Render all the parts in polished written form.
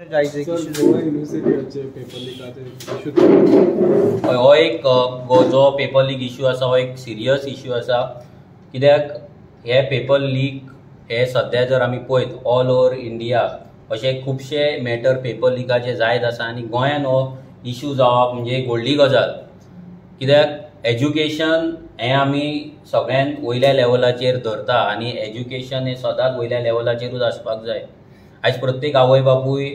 Goa युनिवर्सिटीचे paper लिकाचे issue, हो एक जो पेपर लीक इशू आसा हो एक सिरियस इशू आसा. कित्याक हे पेपर लीक हे सद्या जर आमी पळयत ऑल ओवर इंडिया अशे खुबशे मॅटर पेपर लिकाचे जायत आसा आनी गोंयान हो इशू जावप म्हणजे एक व्हडली गजाल. कित्याक एज्युकेशन हें आमी सगळ्यांत वयल्या लेवलाचेर धरता आनी एज्युकेशन हें सदांच वयल्या लेवलाचेरूच आसपाक जाय. आयज प्रत्येक आवय बापूय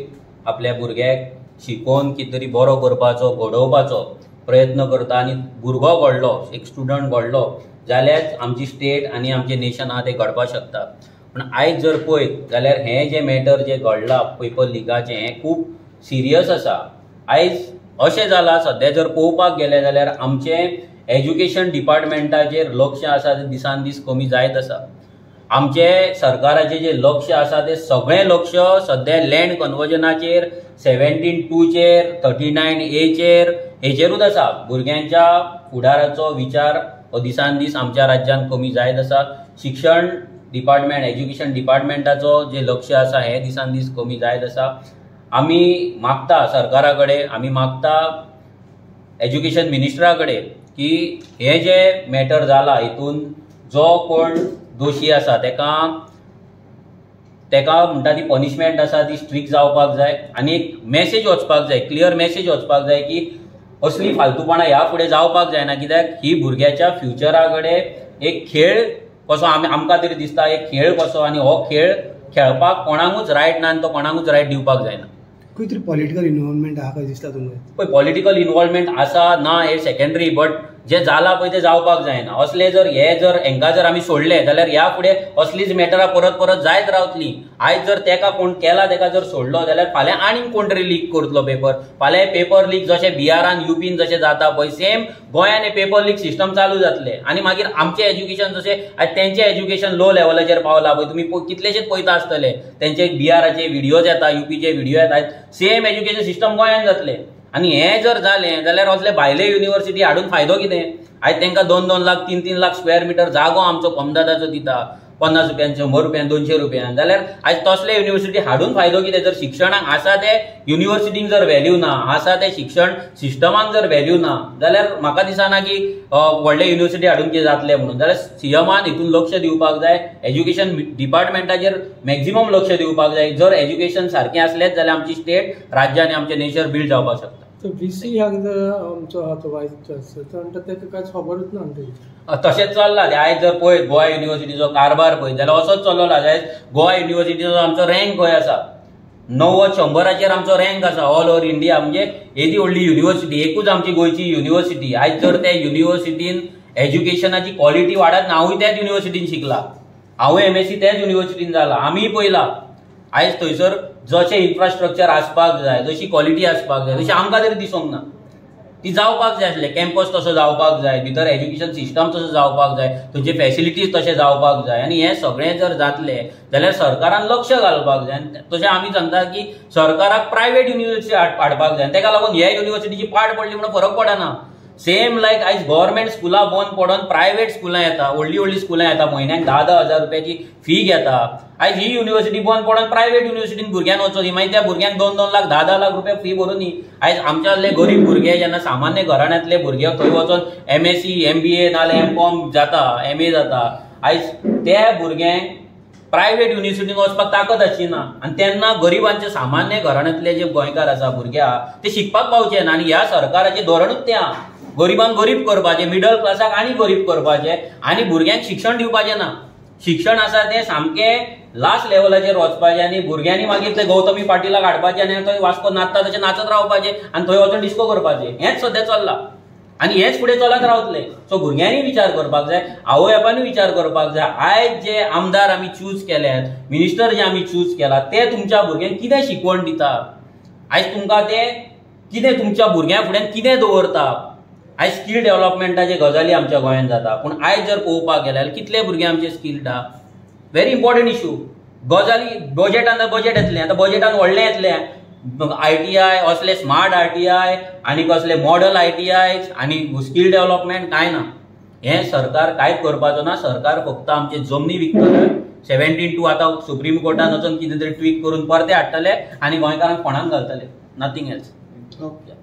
आपल्या भुरग्याक शिकोवन कितें तरी बरो करपाचो, घडोवपाचो प्रयत्न करता आनी भुरगो घडलो, एक स्टुडंट घडलो जाल्यार आमची स्टेट आनी आमचें नेशन आहा तें घडपाक शकता. पूण आयज जर पळयत जाल्यार हें जें मॅटर जें घडलां पेपर लिकाचें हें खूब सिरियस आसा. आयज अशें जालां सद्या जर पळोवपाक गेलें जाल्यार आमचें एज्युकेशन डिपार्टमेंटाचेर लक्ष आसा तें दिसान दीस कमी जायत आसा. आमचे सरकाराचें जें लक्ष आसा तें सगळें लक्ष सद्या लँड कन्वर्जनाचेर, 17(2) 39A हेचेरूच आसा. भुरग्यांच्या फुडाराचो विचार हो दिसान दीस आमच्या राज्यांत कमी जायत आसा. शिक्षण डिपार्टमेंट, एज्युकेशन डिपार्टमेंटाचो जें लक्ष आसा हें दिसान दीस कमी जायत आसा. आमी मागता सरकारा कडेन, आमी मागता एज्युकेशन मिनिस्टरा कडेन की हें जें मॅटर जालां हितून जो कोण दोशी आसा तेका तेका म्हणटा ती पनिशमेंट आसा ती स्ट्रिक्ट जावपाक जाय आनी एक मॅसेज वचपाक जाय, क्लियर मॅसेज वचपाक जाय की असली फालतूपणां ह्या फुडें जावपाक जायना. कित्याक ही भुरग्याच्या फ्युचरा कडेन एक खेळ कसो आमी आमकां तरी दिसता, एक खेळ कसो, आनी हो खेळ खेळपाक कोणाकूच रायट ना आनी तो कोणाकूच रायट दिवपाक जायना. खंय तरी पॉलिटिकल इन्वॉल्वमेंट आहा काय दिसता तुमकां? पळय, पॉलिटिकल इन्वॉल्वमेंट आसा ना हे सेकेंडरी, बट जे जाला पळय ते जावपाक जायना. असले जर हे जर हेंकां जर आमी सोडले जाल्यार ह्या फुडें असलीच मॅटरां परत परत जायत रावतली. आयज जर तेका कोण केला तेका जर सोडलो जाल्यार फाल्यां आनीक कोण तरी लीक करतलो पेपर. फाल्यां पेपर लीक जशें बिहारान, युपीन जशें जाता पळय सेम गोंयान हे पेपर लीक सिस्टम चालू जातले आनी मागीर आमचें एज्युकेशन जशें आयज तेंचें एज्युकेशन लो लेवलाचेर पावला पळय, तुमी कितलेशेच पळयता आसतले, तेंचे बिहाराचे व्हिडियोज येता, युपीचे व्हिडियो येता, सेम एज्युकेशन सिस्टम गोंयान जातले. आनी हें जर जालें जाल्यार असले भायले युनिवर्सिटी हाडून फायदो कितें? आयज तांकां 2-2 लाख, 3-3 लाख स्क्वेअर मिटर जागो आमचो कोमदादाचो दिता 50 रुपयान, 100 रुपयान, 200 रुपयान, जाल्यार आयज तसले युनिवर्सिटी हाडून फायदो कितें? जर शिक्षणाक आसा ते युनिवर्सिटींक जर व्हॅल्यू ना, आसा ते शिक्षण सिस्टमाक जर व्हॅल्यू ना, जाल्यार म्हाका दिसना की व्हडले युनिवर्सिटी हाडून कितें जातलें म्हणून. जाल्यार सीएमान हितून लक्ष दिवपाक जाय, एज्युकेशन डिपार्टमेंटाचेर मॅक्झिमम लक्ष दिवपाक जाय. जर एज्युकेशन सारकें आसलेंच जाल्यार आमची स्टेट, राज्य आनी आमचें नेशन बिल्ड जावपाक शकता. व्ही सी आमचो आहा तो वायस चान्सलर, तो म्हणटा ताका कांयच खबरूच ना म्हणटा. तशेंच चल्लां. आयज जर पळयत गोवा युनिवर्सिटीचो कारभार पळयत जाल्यार असोच चल्लोला. आयज गोवा युनिवर्सिटीचो आमचो रँक खंय आसा? 90-100 आमचो रँक आसा ऑल ओवर इंडिया. म्हणजे येदी व्हडली युनिवर्सिटी, एकूच आमची गोंयची युनिवर्सिटी. आयज जर त्या युनिवर्सिटीन एज्युकेशनाची क्वॉलिटी वाडत ना, हांवूय त्याच युनिवर्सिटीन शिकला, हांवूय MSc त्याच युनिवर्सिटीन जाला, आमीय पळयला. आयज थंयसर जशें इन्फ्रास्ट्रक्चर आसपाक जाय, जशी क्वॉलिटी आसपाक जाय, तशी आमकां तरी दिसूंक ना. ती जावपाक जाय आसलें, कॅम्पस तसो जावपाक जाय, भितर एज्युकेशन सिस्टम तसो जावपाक जाय, थंयचे फॅसिलिटीज तशें जावपाक जाय. आनी हें सगळें जर जातलें जाल्यार सरकारान लक्ष घालपाक जाय. तशें आमी सांगता की सरकाराक प्रायवेट युनिवर्सिटी हाडपाक जाय. तेका लागून ह्या युनिवर्सिटीची पाड पडली म्हणून फरक पडना. सेम लायक आयज गव्हर्मेंट स्कुलां बंद पडोन प्रायवेट स्कुलां येता, व्हडलीं व्हडलीं स्कुलां येता, म्हयन्याक 10-10 हजार रुपयाची फी घेता. आयज ही युनिवर्सिटी बंद पडोन प्रायवेट युनिवर्सिटीन भुरग्यांक वचोनी, मागीर त्या भुरग्यांक 2-2 लाख, 10-10 लाख रुपया फी भरूनी. आयज आमच्यातले गरीब भुरगे जेन्ना सामान्य घराण्यांतले भुरगे थंय वचोन MSc, MBA नाजाल्यार MCom जाता, MA जाता, आयज त्या भुरग्यांक प्रायवेट युनिवर्सिटीन वचपाक ताकद आसची ना. आनी तेन्ना गरिबांचे सामान्य घराण्यांतले जे गोंयकार आसा भुरगे आहा ते शिकपाक पावचे ना. आनी ह्या सरकाराचें धोरणूच तें आहा, गरिबांक गरीब करपाचें, मिडल क्लासाक आनी गरीब करपाचें आनी भुरग्यांक शिक्षण दिवपाचें ना. शिक्षण आसा तें सामकें लास्ट लेवलाचेर वचपाचें आनी भुरग्यांनी मागीर ते गौतमी पाटीलाक हाडपाचें आनी थंय वास्को नाचता तशें नाचत रावपाचें आनी थंय वचून डिस्को पाचें. हेंच सद्या चल्लां आनी हेंच फुडें चलत रावतलें. सो भुरग्यांनी विचार करपाक जाय, आवय बापायनूय विचार करपाक जाय. आयज जे आमदार आमी चूज केल्यात, मिनिस्टर जे आमी चूज केला, ते तुमच्या भुरग्यांक कितें शिकवण दिता? आयज तुमकां ते कितें तुमच्या भुरग्यां फुड्यान कितें दवरता? आयज स्कील डेव्हलपमेंटाचे गजाली आमच्या गोंयांत जाता, पूण आयज जर पळोवपाक गेल्यार कितले भुरगे आमचे स्किल्ड आहा? Very important issue. गजाली बजेटान बजेट येतलें, आतां बजेटान व्हडलें येतलें, ITI असले स्मार्ट ITI आनी कसले मॉडल ITI आनी स्कील डेव्हलपमेंट कांय ना. हें सरकार कांयच करपाचो ना. सरकार फक्त आमचे जमनी विकतले, 17(2) आतां सुप्रीम कोर्टान वचून कितें तरी ट्वीक करून परते हाडटले आनी गोंयकारांक फोंडांत घालतले. Nothing else. Okay.